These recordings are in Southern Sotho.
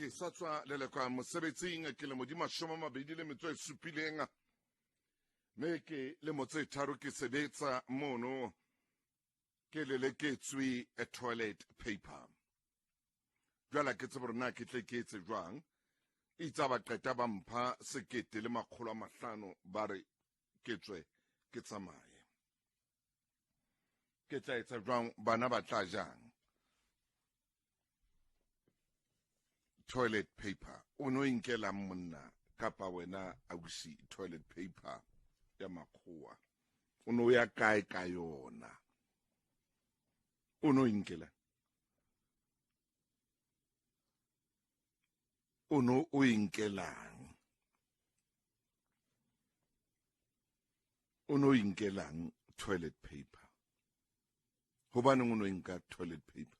Ke sa tswa lelekwa mosebetsing ke lemo di 27, mme ke lemo tse 3 ke sebetsa mono, ke leleketswe a toilet paper. Jwale ke tsebe hore na ke tle ke etse jwang. Itse ba qeta ba mpha 1500, ba re ke tswe ke tsamaye. Ke tla etsa jwang? Bana ba tla jang? Toilet paper o no inkelang monna kapa wena ausi? Toilet paper ya makgowa o no ya kae ka yona? O no inkelang? O no o inkelang? O no inkelang toilet paper? Hobaneng o no inka toilet paper?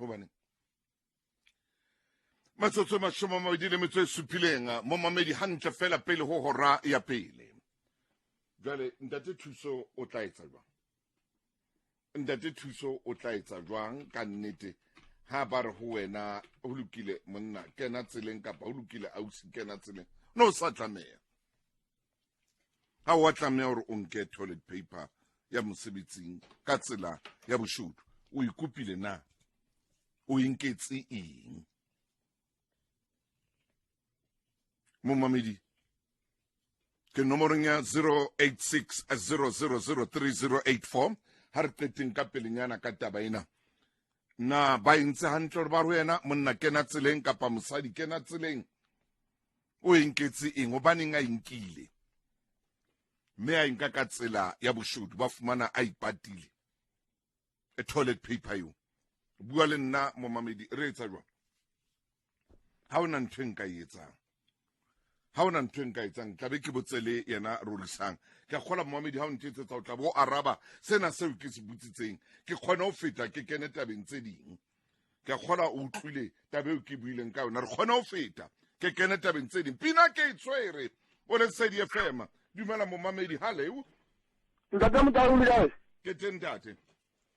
Hobaneng? Matsotso 27 momamedi, hantle fela pele ho hora ya pele. Jwale ntate Thuso o tla etsa jwang? Ntate Thuso o tla etsa jwang ka nnete ha ba re ho wena ho lokile monna kena tseleng, kapa ho lokile ausi kena tseleng? No sa tlameha, ha wa tlameha hore o nke toilet paper ya mosebetsing ka tsela ya boshodu. O ikopile na? O inketse eng? Momamedi, ke nomorong ya 086 000 3084. Ha re qeteng ka pelenyana ka taba ena. Na ba entse hantle hore ba re ho yena monna kena tseleng kapa mosadi kena tseleng? O enketse eng? Hobaneng a inkile? Mme a inka ka tsela ya boshodu, ba fumana a ipatile e toilet paper eo. Bua le nna momamedi, re etsa jwang? Ha ona ntho e nka e etsang, ha ona ntho e nka etsang, tlabe ke botse le yena Rorisang. Ke a kgola momamedi, ha o nthetsetsa o tla bo araba sena seo ke se botsitseng, ke kgone ho feta ke kene tabeng tse ding. Ke a kgola o utlwile taba eo ke buileng ka yona, re kgone ho feta ke kene tabeng tse ding. Pina ke e tshwere o Lesedi FM. Dumela momamedi, hallo. Ntate Motau, le kae? Ke teng ntate.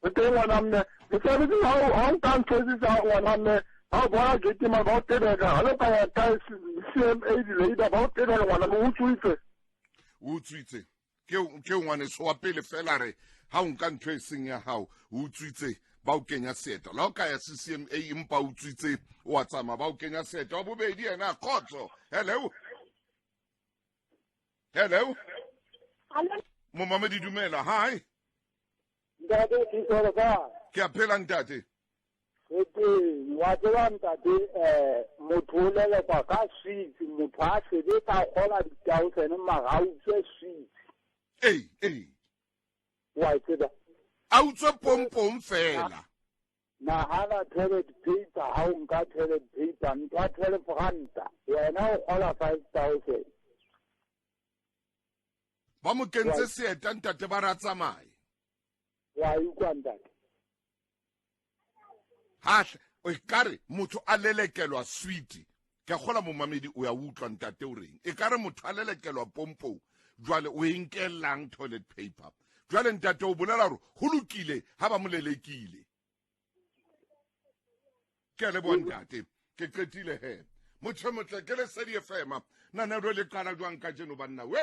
O teng ngwana mme. Mosebetsi ha o nka ntho e tsa ngwana mme, ha o bona gate ma ba o tebeka, ha lo ka ya kae CMA di-labor ba o tebeka ngwana mme, o utswitse. O utswitse. Ke ngwaneso wa pele fela re ha o nka ntho e seng ya hao, o utswitse, ba o kenya seeta. La o ka ya CCMA empa o utswitse, o a tsamaya ba o kenya seeta. Wa bobedi yena, kgotso. Hello. Hello. Momamedi dumela, hi. Ntate Thuso, ka. Ke a phela ntate. Ke teng, wa tseba ntate, motho o lelekwa ka switch, motho a sebetsa a kgola di-thousand mara a utswe switch. Ei, ei. Wa e tseba? A utswe pompong fela. Nahana toilet paper, ha o nka toilet paper, ntho ya 12 ranta, wena o kgola 5000. Ba mo kentse seeta ntate, ba ra tsamaye. Wa utlwa ntate? Hahle, o ekare motho a lelekelwa sweet. Ke kgola momamedi o ya utlwa ntate o reng. Ekare motho a lelekelwa pompong, jwale o e nkellang toilet paper. Jwale ntate o bolela hore ho lokile ha ba mo lelekile. Ke a leboha ntate, ke qetile he. Motho e motle ke Lesedi FM. Nanero le qala jwang kajeno banna we?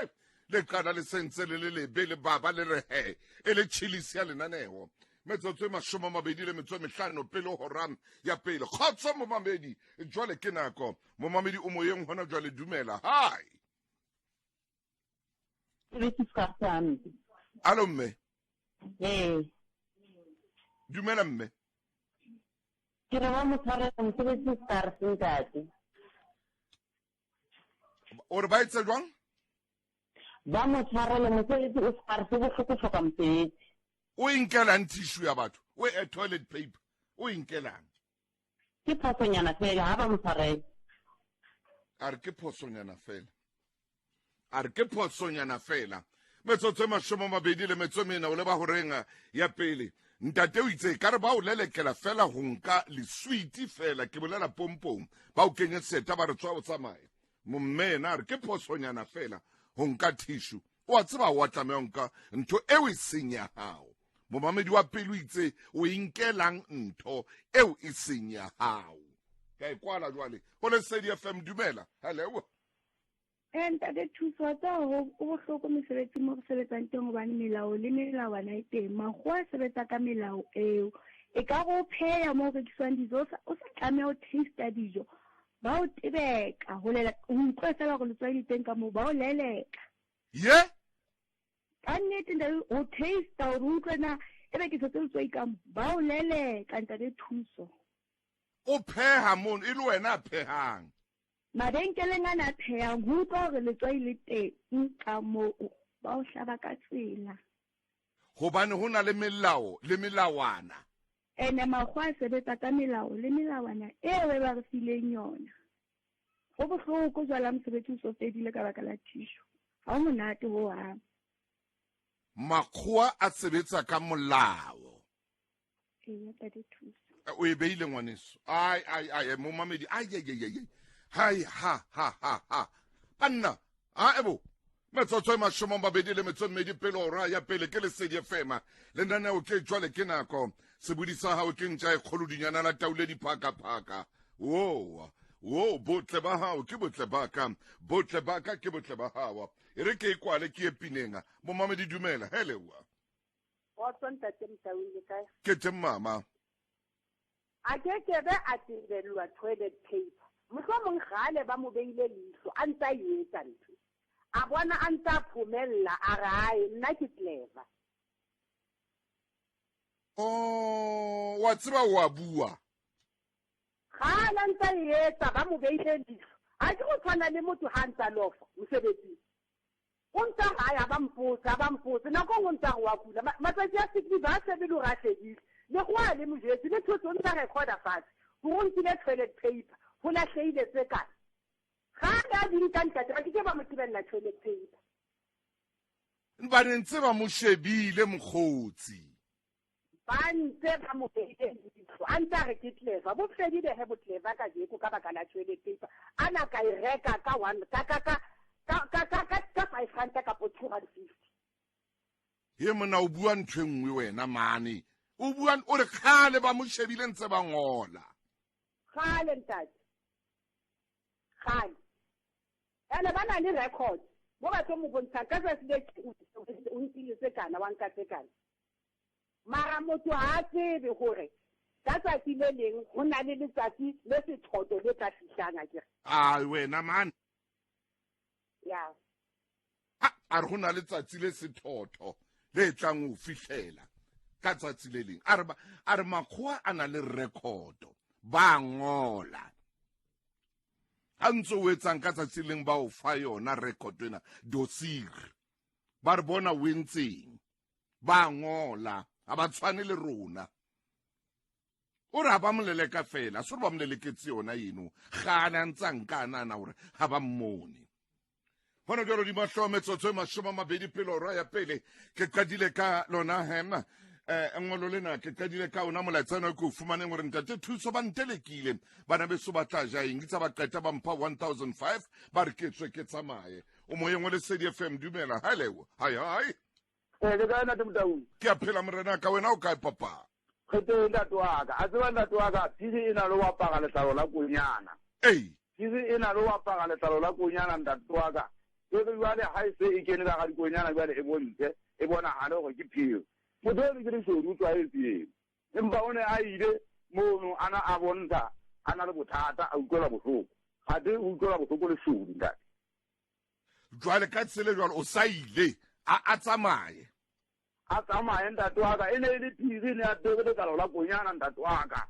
Le qala le sentse le le lebe le baba le re he, e le chilisi ya lenaneo. Metsotso e 25 pele hora ya pele. Kgotso momamedi, jwale ke nako. Momamedi o moyeng hona jwale, dumela. Hi. Alo mme. Dumela mme. Ke re ba mo tshwarela mosebetsi SARS ntate. O re ba etse jwang? Ba mo tshwarele mosebetsi o SARS, bohloko hloka mosebetsi. O inkelang tissue ya batho? O e toilet paper. O inkelang? Ke phosonyana fela ha ba mo tshwarele. A re ke phosonyana fela. A re ke phosonyana fela. Metsotso e 24 o leba horeng ya pele. Ntate o itse ka re ba o lelekela fela ho nka leswiti fela, ke bolela pompong, ba o kenye seta ba re tswa o tsamaye. Momme yena a re ke phosonyana fela ho nka tissue. O a tseba wa tlameha ho nka ntho eo e seng ya hao. Momamedi wa pele o itse o inkelang ntho eo e seng ya hao. Ke a e kwala jwale. Ho Lesedi FM, dumela. Hello. Ntate Thuso, wa tseba hore o bohloko mesebetsing mo re sebetsang teng hobane melao le melawana e teng. Makgowa a sebetsa ka melao eo. E ka re o pheya mo ho rekiswang dijo, o sa tlameha ho taster dijo. Ba o tebeka, ho lela, o utlwe fela hore letswai le teng ka moo, ba o leleka. Ye? Ka nnete ntate, ho taster hore o utlwe na ebe ke tshetse letswai ka mo, ba o leleka ntate Thuso. O pheha mono, e le wena a phehang. Mabenkeleng ana a phehang, ho utlwa hore letswai le teng ka moo, ba o hlaba ka tsela. Hobane ho na le melao le melawana. Ene makgowa a sebetsa ka melao le melawana eo e ba re fileng yona. Ho bohloko jwale ha mosebetsi o so fedile ka baka la tissue. Ha ho monate ho hang. Makgowa a sebetsa ka molao. Eya, ntate Thuso. O e beile ngwaneso. Ai, ai, ai, momamedi. Ai, ai, ai, ai. Hai, ha, ha, ha, ha. Banna, ha ebo. Metsotso e 24 pele hora ya pele ke Lesedi FM. Lenaneo ke jwale ke nako. Sebodi sa hao ke ntja e kgolo dinyana la taule diphakaphaka. Wo, wo, botle ba hao ke botle ba ka. Botle ba ka ke botle ba hao. E re ke e kwale ke ye pineng. Momamedi dumela. Hello. Kgotso ntate Motaung, le kae? Ke teng mama. A ke ke be a tebellwa toilet paper. Mohlomong kgale ba mo beile leihlo a ntse a e etsa ntho. A bona a ntse a phomella a re ae nna ke clever. Oh, wa tseba wa bua. Kgale a ntse a e etsa ba mo beile leihlo. Ha ke go tshwana le motho ha ntse a lofa mosebetsing. O ntse a re, a ba mpotse, a ba mpotse. Nako e nngwe o ntse a re wa kula. Matsatsi a sick leave ha a shebe le hore a fedile. Le go a le mojwetse, le thotse o ntse a recorda fatshe. Hore o nkile toilet paper, ho lahlehile tse kae. Ga a ne a di nka ntate, ba ke ke ba mo tebella toilet paper. Ba ne ntse ba mo shebile mokgotsi. Ba ntse ba mo beile leihlo. A ntse a re ke clever. Bo fedile he bo clever kajeko ka baka la toilet paper. A na ka e reka ka one, ka, ka, ka, ka, ka, ka, ka, ka five rand kapo two rand fifty. He monna o bua ntho e nngwe wena mane. O bua o re kgale ba mo shebile ntse ba ngola. Kgale ntate. Kgale. Ene ba na le record. Mo ba tlo mo bontshang ka tsatsi le ke o nkile tse kana wa nka tse kana. Mara motho ha a tsebe hore ka tsatsi le leng ho na le letsatsi le sethoto le tla fihlang akere. Ai wena man. Ya. A re ho na le tsatsi le sethotho le tlang ho fihlela ka tsatsi le leng. A re ba, a re makgowa a na le record, ba ngola. Ha ntse o etsang ka tsatsi leng ba o fa yona record ena, dossier. Ba re bona o entseng. Ba ngola, ha ba tshwane le rona. O re ha ba moleleka fela, se re ba moleleketse yona eno. Kgale a ntse a nka a nahana hore ha ba mmone. Hona jwalo di mahlo metsotso e 20 pele hora ya pele. Ke qadile ka lona hem. Ngolo lena ke qadile ka ona molaetsa ona ke o fumaneng hore ntate Thuso ba ntelekile. Bana beso ba tla ja eng? Itse ba qeta ba mpha 1005 ba re ke tswe ke tsamaye. O moyeng wa Lesedi FM, dumela. Hello. Hi, hi. Le kae ntate Motaung? Ke a phela morena ka, wena o kae papa? Re teng ntate wa ka. A tseba ntate wa ka, phiri e na le ho apara letlalo la konyana. Ei. Phiri e na le ho apara letlalo la konyana ntate wa ka. E re jwale ha e se e kene ka hara dikonyana jwale e bontshe, e bonahale hore ke phiri. Motho eno ke leshodu, o tlwaetse eo. Empa o ne a ile mono a na a bontsha a na le bothata, a utlwela bohloko. Kgathe o utlwela bohloko leshodu ntate. Jwale ka tsela jwale o sa ile a tsamaye. A tsamaye ntate wa ka, e ne e le phiri, e ne apere letlalo la konyana ntate wa ka.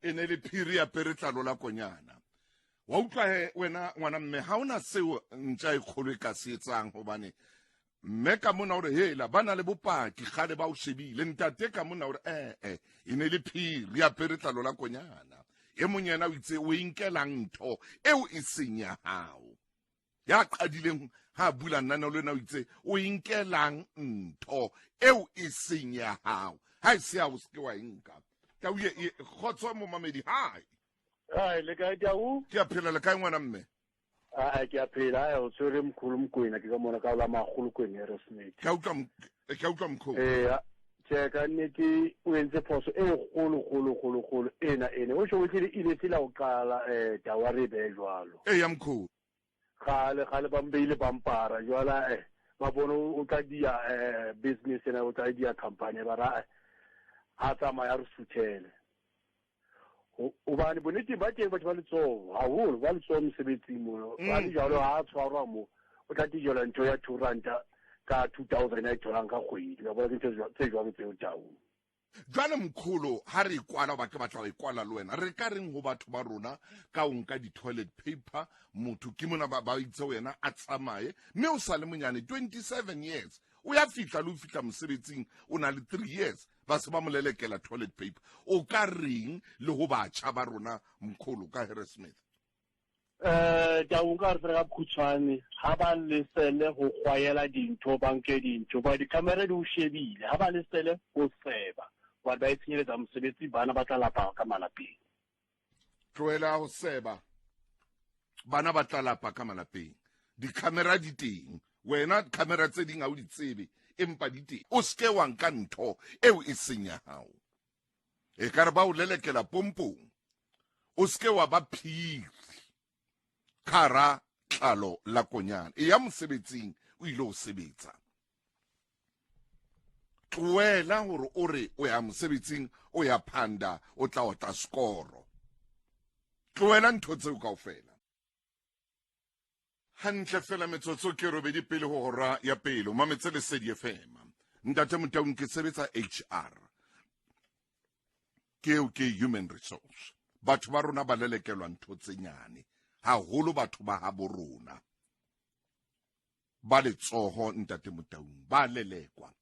E ne e le phiri, apere letlalo la konyana. Wa utlwa he wena ngwana mme, ha ona seo ntja e kgolo e ka se etsang hobane mme ka mona hore hela ba na le bopaki kgale ba o shebile ntate ka mona hore e ne le phiri, apere letlalo la konyana. E mong yena o itse o e nkelang ntho eo e seng ya hao. Ya qadileng ha bula nna le wena o itse o e nkelang ntho eo e seng ya hao. Ha e se ya o se ke wa e nka. Tau ye, ye, kgotso momamedi, hi. Hi, le kae Tau? Ke a phela, le kae ngwana mme? Ah, ke a phela, ai, o tshwere mkhulu Mokoena, ke ka mona ka la magolo Kwena Aerosmith. Ke a utlwa ke a utlwa mkhulu. Eh, Tjhe, ka nnete o entse phoso e kgolo kgolo kgolo kgolo ena ena. O tjho o tlile ile tsela ho qala tau a re behe jwalo. Eya mkhulu. Kgale kgale ba mbeile pampara jwala ba bone o tla dia business ena o tla dia company ba ra ha tsamaya re suthele. Hobane bonneteng ba teng batho ba letsoho haholo ba letsoho mosebetsing mono. Ba le jwalo ha tshwarwa mo o tla tijelwa ntho ya 2 ranta ka 2000 a e tholang ka kgwedi. Wa bona ke ntho tse jwalo tseo tau. Jwale mkholo ha re kwala ba ke batla ho e kwala le wena re ka reng ho batho ba rona ka o nka di-toilet paper motho ke mona ba itse wena a tsamaye mme o sa le monyane 27 years o ya fihla le o fihla mosebetsing o na le 3 years ba se ba mo lelekela toilet paper. O ka reng le ho batjha ba rona mkholo ka Harrismith? Tau nka re fela ka bokhutshwane ha ba lesele ho kgwayela dintho ba nke dintho ba di-camera di o shebile ha ba lesele ho seba ba ba itshenyeletsa mosebetsi bana ba tla lapa ka malapeng. Tlohela ho seba bana ba tla lapa ka malapeng. Di-camera di teng wena camera tse ding ha o di tsebe empa di teng. O seke wa nka ntho eo e seng ya hao. E ka re ba o lelekela pompong o seke wa ba phiri kara tlalo la konyana. E ya mosebetsing o ile ho sebetsa. Tlohela hore o re o ya mosebetsing o ya phanda o tla otla skoro. Tlohela ntho tseo kaofela. Hantle fela metsotso ke robedi pele ho hora ya pele. O mametse Lesedi FM. Ntate Motaung ke sebetsa HR. Ke eo ke human resource. Batho ba rona ba lelekelwa ntho tse nyane. Haholo batho ba habo rona. Ba letsoho ntate Motaung ba lelekwa.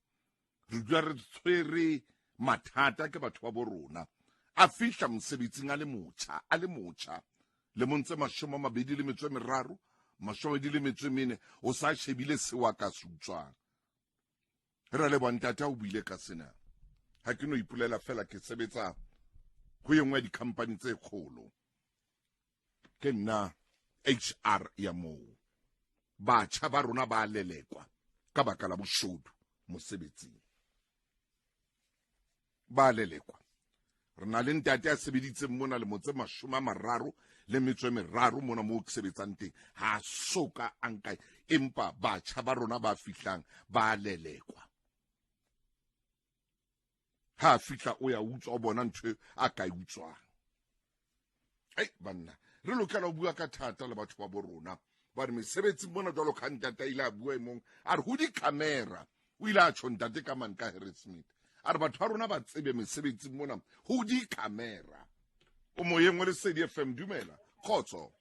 Re dula re tshwere mathata ke batho ba bo rona. A fihla mosebetsing a le motjha, a le motjha. Lemong tse 23, 24, o sa shebile seo a ka se utswang. Re le bontate o buile ka sena. Ha ke no ipolela fela ke sebetsa ho e nngwe ya di-company tse kgolo. Ke nna HR ya moo. Batjha ba rona ba lelekwa ka baka la boshodu mosebetsing. Ba lelekwa. Re na le ntate a sebeditseng mona lemo tse 33 mona moo ke sebetsang teng. Ha soka a nka empa batjha ba rona ba fihlang ba lelekwa. Ha fihla o ya utswa o bona ntho a ka e utswang. Ei banna, re lokela ho bua ka thata le batho ba bo rona. Ba re mesebetsing mona jwalo ka ntate a ile a bua e mong, a re ho di-camera. O ile a tjho ntate ka mane ka Harrismith. A re batho ba rona ba tsebe mesebetsing mona ho di-camera. O moyeng wa Lesedi FM, dumela. Kgotso.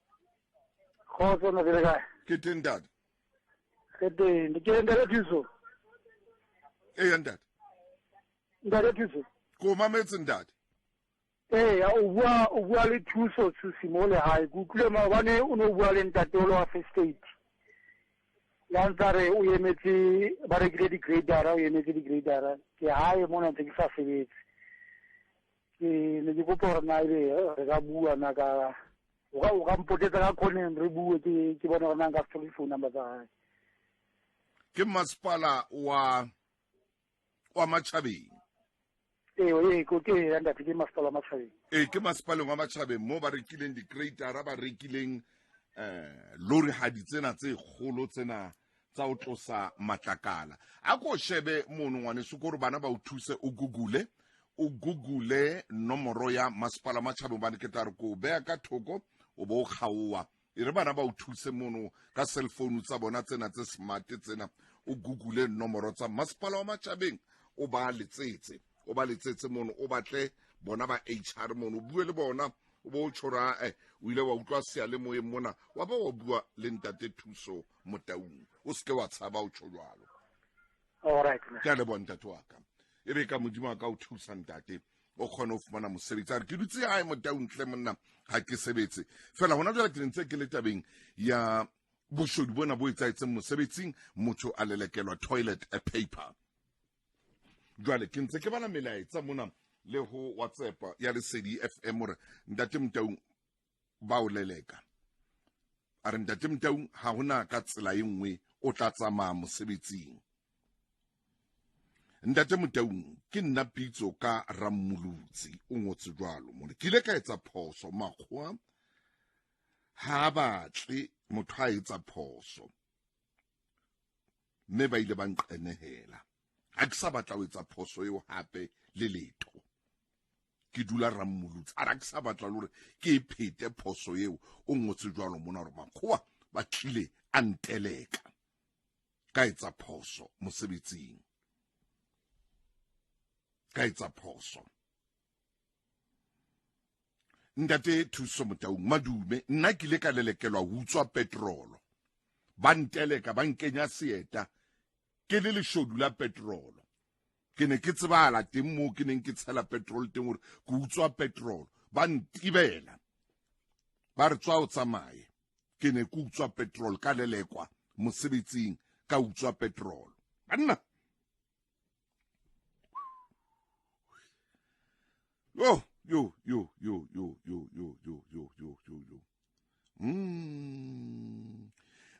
Kgotso, na le kae? Ke teng ntate. Ke teng, ke ntate Thuso. Eya ntate. Ntate Thuso. Ke o mametse ntate. Eya, o bua le Thuso Tshusi mo lehae. Ke utlwile maobane o ne o bua le ntate o le wa First Aid. Ya ntsa re o emetse ba rekile di-gradera, o emetse di-gradera. Ke hae mona ntse ke sa sebetse. Ke ne ke kopa hore na ebe re ka bua na ka o ka mpotetsa ka khoneng re bue ke bone hore na nka se thole di-phone number tsa hae. Ke masepala wa Matjhabeng. Ee, ke ya ntate, ke masepala wa Matjhabeng. Ee, ke masepaleng wa Matjhabeng mo ba rekileng di-gradera, ba rekileng lorihadi tsena tse kgolo tsena tsa ho tlosa matlakala. A ko shebe mono ngwaneso, ke hore bana ba o thuse o google nomoro ya masepala Matjhabeng, hobane ke tla re ko beha ka thoko o bo kgaowa. E re bana ba o thuse mono ka cell phone tsa bona tsena tse smart tsena, o google nomoro tsa masepala wa Matjhabeng, o ba letsetse mono, o batle bona ba HR mono, o bue le bona, o bo tjhora o ile wa utlwa seyalemoyeng mona, wa ba wa bua le ntate Thuso Motaung. O seke wa tshaba o tjho jwalo. All right. Ke a leboha ntate wa ka. E be ka Modimo a ka o thusa ntate, o kgone ho fumana mosebetsi. A re ke dutse hae Motaung tle monna, ha ke sebetse. Fela hona jwale ke ntse ke le tabeng ya boshodu bona bo etsahetseng mosebetsing, motho a lelekelwa toilet paper. Jwale ke ntse ke bala melaetsa mona le ho WhatsApp ya Lesedi FM hore ntate Motaung ba o leleka. A re ntate Motaung ha hona ka tsela e nngwe o tla tsamaya mosebetsing. Ntate Motaung, ke nna Pitso ka Rammulutsi, o ngotse jwalo mona. Ke ile ka etsa phoso, makgowa ha batle motho a etsa phoso, mme ba ile ba nqenehela. Ha ke sa batla ho etsa phoso eo hape le letho. Ke dula Rammulutsi, a re ha ke sa batla le hore ke e phete phoso eo. O ngotse jwalo mona hore makgowa ba tlile a nteleka, ka etsa phoso mosebetsing, ka etsa phoso. Ntate Thuso Motaung, madume, nna ke ile ka lelekelwa ho utswa petrolo, ba nteleka, ba nkenya seeta, ke le leshodu la petrolo. Ke ne ke tsebahala teng moo ke neng ke tshela petrol teng hore ke utswa petrol, ba ntibela, ba re tswa o tsamaye. Ke ne ke utswa petrol, ka lelekwa mosebetsing, ka utswa petrol. Banna, yo yo yo yo yo yo yo yo yo yo yo yo.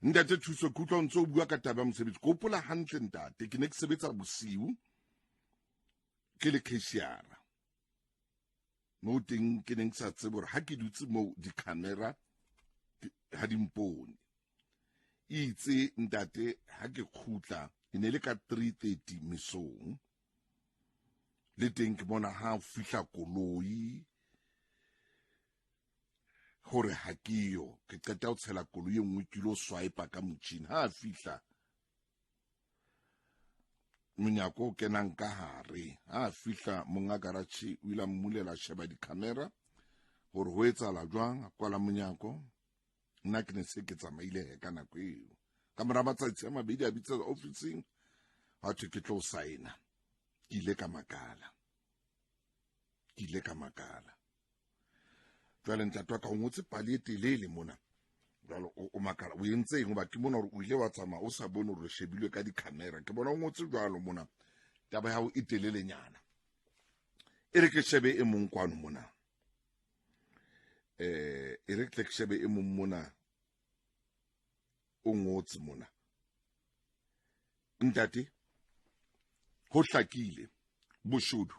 Ntate Thuso, ke utlwa o ntso o bua ka taba ya mosebetsi. Ke hopola hantle ntate, ke ne ke sebetsa bosiu ke le cashier-a. Moo teng ke neng ke sa tsebe hore ha ke dutse moo di-camera ha di mpone. Itse ntate ha ke kgutla, e ne le ka 3:30 mesong. Le teng ke bona ha fihla koloi hore ha ke yo, ke qeta ho tshela koloi e nngwe ke lo swipe ka motjhini. Ha fihla monyako o kenang ka hare, ha fihla monga garage o ile a mmulela, sheba di-camera hore ho etsahala jwang, a kwala monyako. Nna ke ne se ke tsamaile he ka nako eo. Ka mora matsatsi a mabedi a bitsa ofising, ha thwe ke tlo saena. Ke ile ka makala, ke ile ka makala. Jwale ntate wa ka o ngotse pale e telele mona. Jwale o makala o entse eng, hoba ke mona hore o ile wa tsamaya o sa bone hore o shebilwe ka di-camera. Ke bona o ngotse jwalo mona, taba ya hao e telelenyana. E re ke shebe e mong kwano mona. E re ke tle ke shebe e mong mona, o ngotse mona. Ntate, ho hlakile boshodu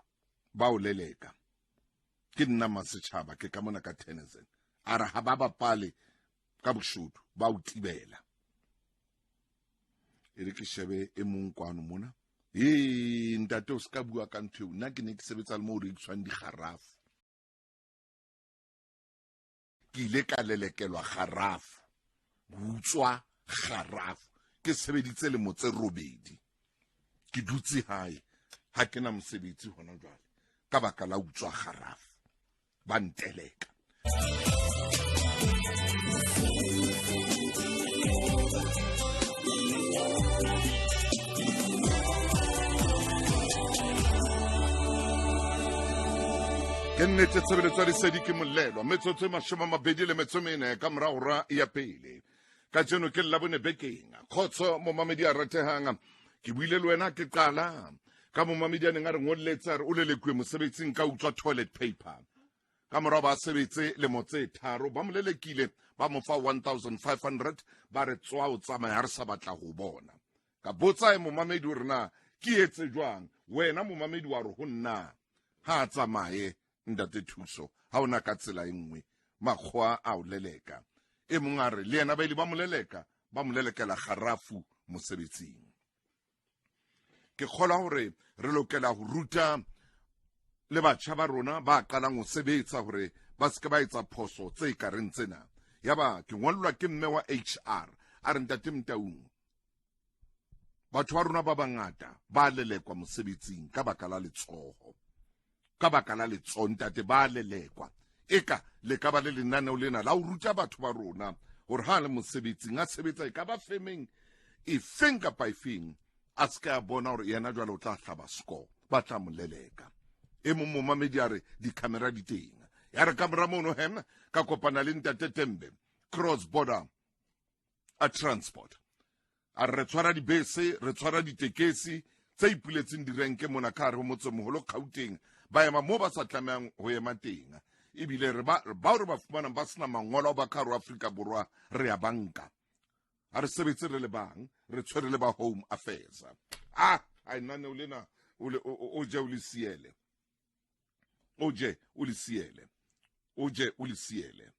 ba o leleka. Ke nna Masetjhaba, ke ka mona ka Tennyson. A re ha ba bapale ka boshodu, ba o tibela. E re ke shebe e mong kwano mona. Ee, ntate o ska bua ka ntho eo. Nna ke ne ke sebetsa le moo rekiswang dikgarafu. Ke ile ka lelekelwa kgarafu, utswa kgarafu. Ke sebeditse lemo tse 8. Ke dutse hae, ha ke na mosebetsi hona jwale ka baka la utswa kgarafu, ba nteleka. Ke nnete tshebeletso ya lesedi ke molelwa, metsotso e 24 ka mora hora ya pele. Kajeno ke Labone bekeng. Kgotso momamedi a ratehang, ke buile le wena ke qala ka momamedi a neng a re ngolletse a re o lelekuwe mosebetsing ka utswa toilet paper. Ka morao ba sebetse lemo tse 3, ba mo lelekile, ba mo fa 1500, ba re tswa o tsamaya ha re sa batla ho bona. Ka botsa e momamedi hore na ke etse jwang. Wena momamedi wa re ho nna ha a tsamaye ntate Thuso, ha ona ka tsela e nngwe, makgowa a o leleka. E mong a re le yena ba ile ba mo leleka, ba mo lelekela kgarafu mosebetsing. Ke kgolwa hore re lokela ho ruta le batjha ba rona ba qalang ho sebetsa hore ba se ke ba etsa phoso tse ka reng tsena. Yaba ke ngollwa ke mme wa HR, a re ntate Motaung, batho ba rona ba bangata ba lelekwa mosebetsing ka baka la letsoho. Ka baka la letsoho ntate ba lelekwa. Eka le ka ba le lenaneo lena la ho ruta batho ba rona hore ha le mosebetsing a sebetsa e ka ba femeng efeng kapa efeng, a se ka bona hore yena jwale o tla hlaba score, ba tla mo leleka. E mong momamedi a re di-camera di teng. Ya re ka mora mono hem ka kopana le ntate Tembe cross border a transport. A re tshwara dibese, re tshwara ditekesi tse ipuletseng direnke mona ka hare ho motsemoholo Gauteng, ba ema moo ba sa tlamehang ho ema teng. Ebile re bao re ba fumanang ba sena mangolo ba ka hare ho Afrika Borwa, re a banka. Ha re sebetse re le bang, re tshwere le ba Home Affairs. Ah, a lenaneo lena O je o le siele, o je o le siele, o je o le siele.